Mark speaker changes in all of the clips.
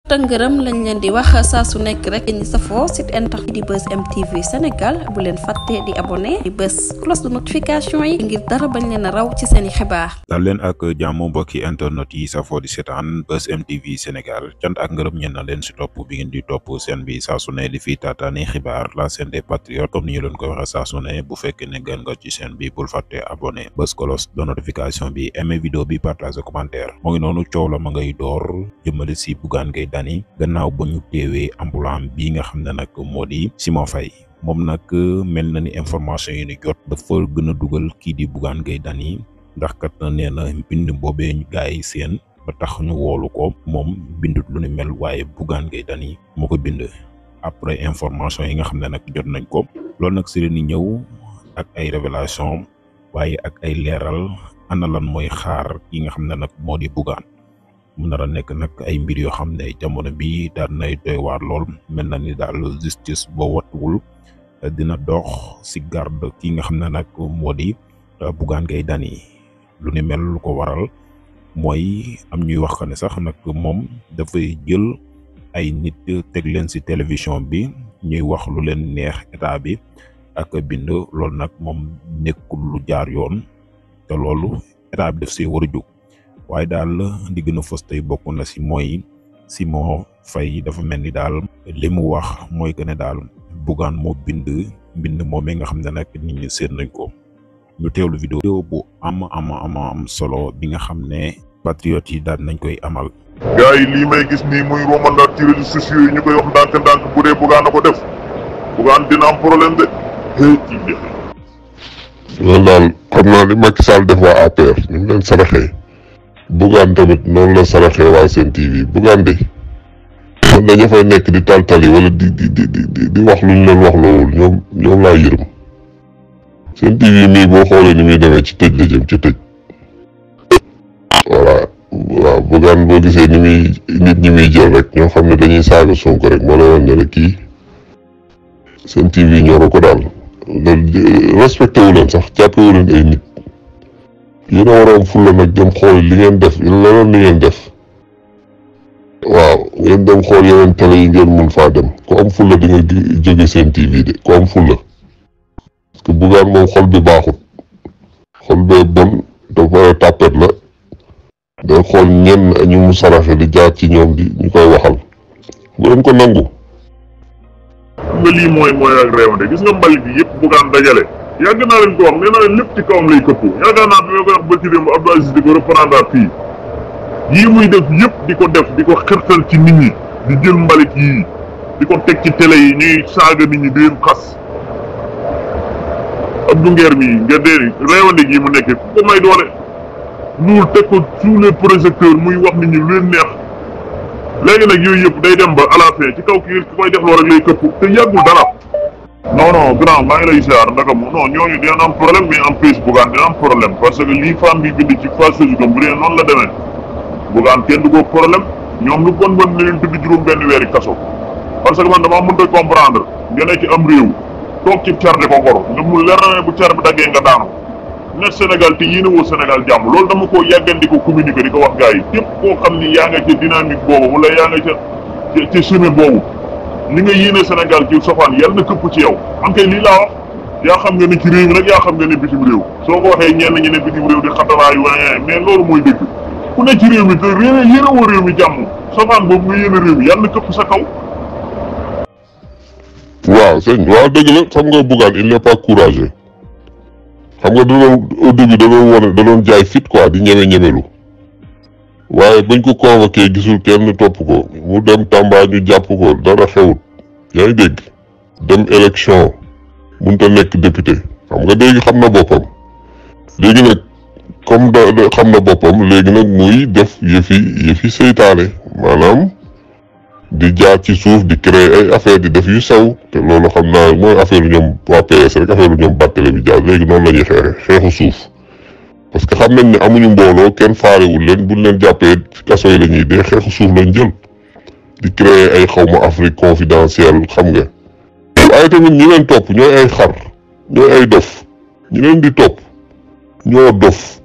Speaker 1: tëngërëm lañ leen di wax saa su nekk rek ñi safoo site internet di Buzz M TV Sénégal bu leen fàtte di abonné di bës cloche de notification yi ngir dara bañ leen a raw ci seeni xibaar.
Speaker 2: dal leen ak jàmm mbokki internet yi safoo di seetaan Buzz M TV Sénégal cant ak ngërëm ñeen na leen si topp bi ngeen di topp seen bi saa su ne di fi taataani xibaar la chaîne des patriotes comme ni ñu leen ko waxee saa su ne bu fekkee ne gën nga ci seen bi bul fàtte abonné bës cloche de notification bi aimé vidéo bi partage commentaire moo ngi noonu coow la ma ngay door jëmale si Bougane Gueye Dany gannaaw ba ñu teewee ambulant bi nga xam ne nag moo di Simon Faye moom nag mel na ni information yi ni jot dafa gën a dugal kii di Bougane Gueye Dany ndax kat nee na bind boobee ñu gars yi seen ba tax ñu woolu ko moom bindut lu ni mel waaye Bougane Gueye Dany moo ko bind après information yi nga xam ne nag jot nañ ko loolu nag si ni ñëw ak ay révélation waaye ak ay leeral ana lan mooy xaar yi nga xam ne nag moo di Bougane mu nar a nekk nag ay mbir yoo xam ne jamono bi daal nay doy waar lool mel na ni daal justice boo wattuwul dina dox si garde ki nga xam ne nag moo di Bougane Gueye Dany lu ni mel lu ko waral mooy am ñuy wax ne sax nag moom dafay jël ay nit teg leen si télévision bi ñuy wax lu leen neex état bi ak bind loolu nag moom nekkul lu jaar yoon te loolu état bi daf see war a jóg. waaye daal di gën a fës tey bokk na si mooy Simon Faye dafa mel ni daal li mu wax mooy que ne daal Bougane moo bind moomee nga xam ne nag nit ñi seet nañ ko ñu teewlu vidéo bu am solo bi nga xam ne patriotes yi daal nañ koy amal.
Speaker 3: gars yi lii may gis nii muy romandaat ci réseaux sociaux yi ñu koy wax ndànk-ndànk bu dee Bougane na ko def Bougane dina am problème de.
Speaker 4: loolu daal xam naa li Macky Sall def waa APR ñu ngi leen saraxee. Bougane tamit noonu la saraxee waa Sen TV Bougane de man dañu fay nekk di taltali wala di wax luñ leen wax loowul ñoom laa yërëm Sen TV mii boo xoolee ni muy demee ci tëj la jëm ci tëj voilà waaw Bougane boo gisee ni muy nit ñi muy jël rek ñoo xam ne dañuy saaga Sonko rek moo la woon ne la kii Sen TV ñoro ko daal respecté wu leen sax jàppe wu leen ay nit yéen a waroon fulla nag dem xool li ngeen def leneen li ngeen def waaw ngeen dem xool yeneen télé yi ngeen mun faa dem ku am fulla di nga jóge Sen TV de ku am fulla parce que Bougane moom xol bi baaxut xol bee bon dafa tàppet la day xool ñenn ñu mu saraxe di jaar ci ñoom di ñu koy waxal bu leen ko nangu.
Speaker 3: xam nga lii mooy ak réewante gis nga mbali bi yëpp Bougane dajale yàgg naa leen ko wax nee naa leen lépp ci kawam lay këpp yaakaar naa bi ma koy wax ba ci démb Abdou Aziz di ko reprendre fii yii muy def yëpp di ko def di ko xërtal ci nit ñi di jël mbalit yii di ko teg ci télé yi ñuy saaga nit ñi di leen xas Abdou Nguer mi nga dee réewande gii mu nekkee ku ko may doole loolu teg ko sous les projecteurs muy wax nit ñi lu leen neex léegi nag yooyu yëpp day dem ba à la fin ci kaw ki koy def loolu rek lay këpp te yàggul dara. non grand maa ngi lay ziar ndaka moom non ñooñu dina am problème mais en plus Bougane dina am problème parce que lii femme bi bind ci page Facebook bu dee noonu la demee Bougane kenn du ko problème ñoom lu bon ni leen tudd juróom benn weeri kaso parce que man damaa mënut a comprendre nga ne ci am réew toog ci car di ko gor nga mu leer na bu car bi daggee nga daanu ne Sénégal te yéene woo Sénégal jàmm loolu dama koo yàggan di ko communiquer di ko wax gars yi képp koo xam ni yaa nga ca dynamique boobu wala yaa nga ca chemin boobu li nga yéene Sénégal ci sofaan yàlla na këpp ci yow am kay lii laa wax yaa xam nga ne ci réew mi nag yaa xam nga ne bitim réew soo ko waxee ñenn ñi ne bitim réew di xataraayu waaye mais loolu mooy dëgg ku ne ci réew mi te yéene woo réew mi jàmm sofaan boobu nga yéene réew mi yàlla na këpp sa kaw.
Speaker 4: waaw sëñ waaw dëgg la xam nga Bougane il n'est pas courageux xam nga au début da doon jaay fit quoi di ñemelu waaye bañ ko convoqué gisul kenn topp ko mu dem Tamba ñu jàpp ko dara xewut yaa ngi dégg dem élection mënut nekk député xam nga léegi xam na boppam léegi nag comme da xam na boppam léegi nag muy def yëfi seytaane maanaam di jaar ci suuf di créer ay affaire di def yu sew te loolu xam naa mooy affaire ñoom waa PS rek affaire ñoom Barthélémy Dias léegi noonu la ñuy xeexu suuf parce que xam nañ ne amuñu mbooloo kenn faarewul leen buñ leen jàppee kaso yi la ñuy dee xeexu suuf lañ jël di créer ay xawma Afrique confidentielle xam nga waaye tamit ñi leen topp ñooy ay xar ñooy ay dof ñi leen di topp ñoo dof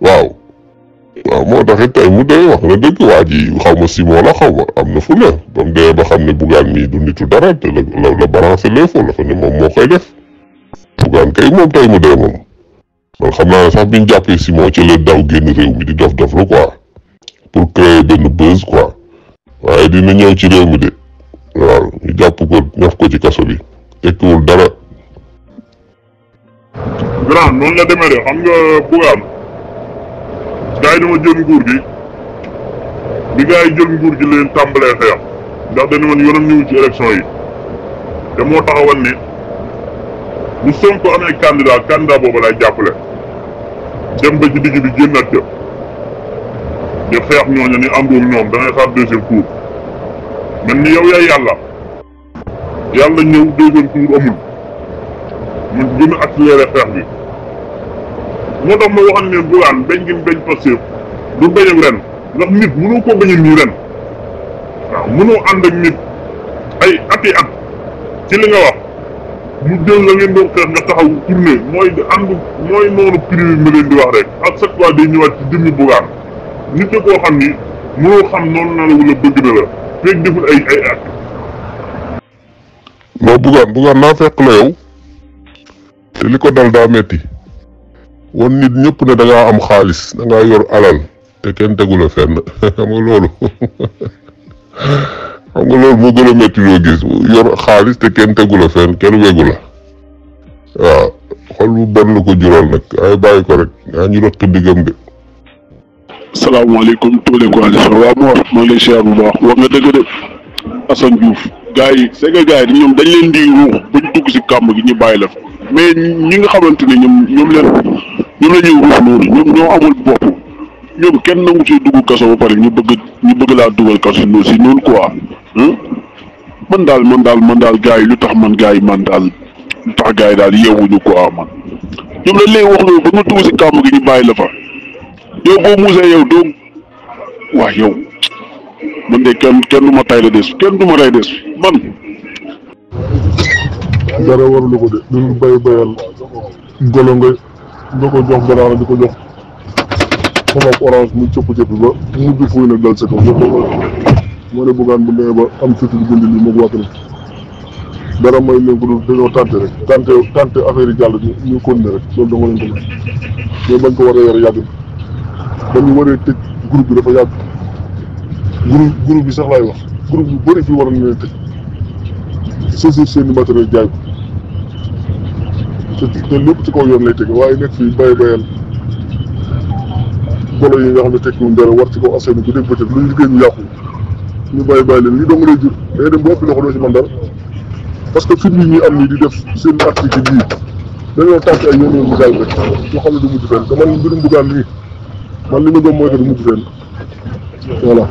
Speaker 4: waaw waaw moo taxit tey mu dee wax na dëgg waa ji xaw ma Simon la xaw ma am na fu la ba mu dee ba xam ne Bougane mii du nitu dara te la balancé l'info la fa ne moom moo koy def Bougane kay moom tey mu dee moom man xam naa ne sax biñ jàppee Simon ci la daw génn réew mi di dof lu quoi pour créer benn buzz quoi waaye dina ñëw ci réew mi de waaw ñu jàpp ko ñaf ko ci kaso bi tekkiwul dara.
Speaker 3: grand noonu la demee de xam nga Bougane gars yi dama jël nguur gi bi gars yi jël nguur gi leen tàmbalee xeex ndax dañu woon yoonam ñëw ci élection yi te moo taxawoon ne bu Sonko amee candidat boobu lay jàppale dem ba ci digg bi génnaat ca di xeex ñooñu ni àndul ñoom dangay xaar deuxième tour mel ni yow yaay yàlla ñëw deuxième tour amul mun gën a accéléré xeex bi moo tax ma waxoon ne Bougane bañ ngeen bañ Pastef du bañam ren ndax nit mënoo koo bañam nii ren waaw mënoo ànd ak nit ay ati at ci li nga wax mu jël la ngeen doon xeex nga taxaw tourné mooy ànd mooy noonu privé ma leen di wax rek à chaque fois day ñëwaat ci jëmmi Bougane nit ñi koo xam ni mënoo xam noonu na la wala bëgg na la fekk deful ay at.
Speaker 4: non Bougane naa fekk la yow te li ko dal daa metti won nit ñëpp ne da ngaa am xaalis da ngaa yor alal te kenn tegu la fenn xam nga loolu moo gën a metti loo gis yor xaalis te kenn tegu la fenn kenn wegu la waaw xol bu bon la ko jural nag ay bàyyi ko rek yaa ñu rëq diggam de.
Speaker 5: salaamaaleykum tous les coalitions waaw Mor maa ngi lay siyaar bu baax wax nga dëgg de Assane Diouf gars yi c'est que gars yi ñoom dañ leen di ruux bañ dugg si kàmb gi ñu bàyyi la fa mais ñi nga xamante ne ñoom la ñuy ruux noonu ñoom ñoo amul bopp ñoom kenn nangu ci dugg kaso ba pare ñu bëgg laa dugal kaso si noonu quoi man daal gars yi lu tax man gars yi man daal lu tax gars yi daal yeewuñu quoi man ñoom dañ lay wax loolu ba nga dugg si kàmb gi ñu bàyyi la fa. yow boo muusee yow doo waa yow man de kenn du ma tay la des kenn du ma tay des man.
Speaker 6: dara warulu ko de duñu bayal golo nga ko jox ganaar di ko jox sama orange mu cëpp ba mujj fuy nag dal sa kaw moo ne Bougane bu nee ba am fitu di bind lii moog wàkk na dara may leen ko dul dañoo tànte rek tànte affaire yi jàll ñu continuer rek loolu da nga leen ko may mais bañ ko war a yore yàgg ba ñu waree tëj groupe bi dafa yàgg groupe bi sax laay wax groupe bu bëri fii waroon na leen tëj saisir seen i matériel jaay ko te lépp ci kaw yoon lay tege waaye nekk fii bayal golo yi nga xam ne tekkiwuñ dara war ci kaw askan bi dégg bëccëg luñ liggéey ñu yàqu ñu bàyyi leen lii dong lay jur day dem ba ëpp loxo doo ci man dara parce que film yi ñuy am nii di def seen article bii dañoo tànk ay yoon bu jaay rek yoo xam ne du mujj fenn te man mbirum Bougane nii man li ma gëm mooy que du mujj fenn voilà.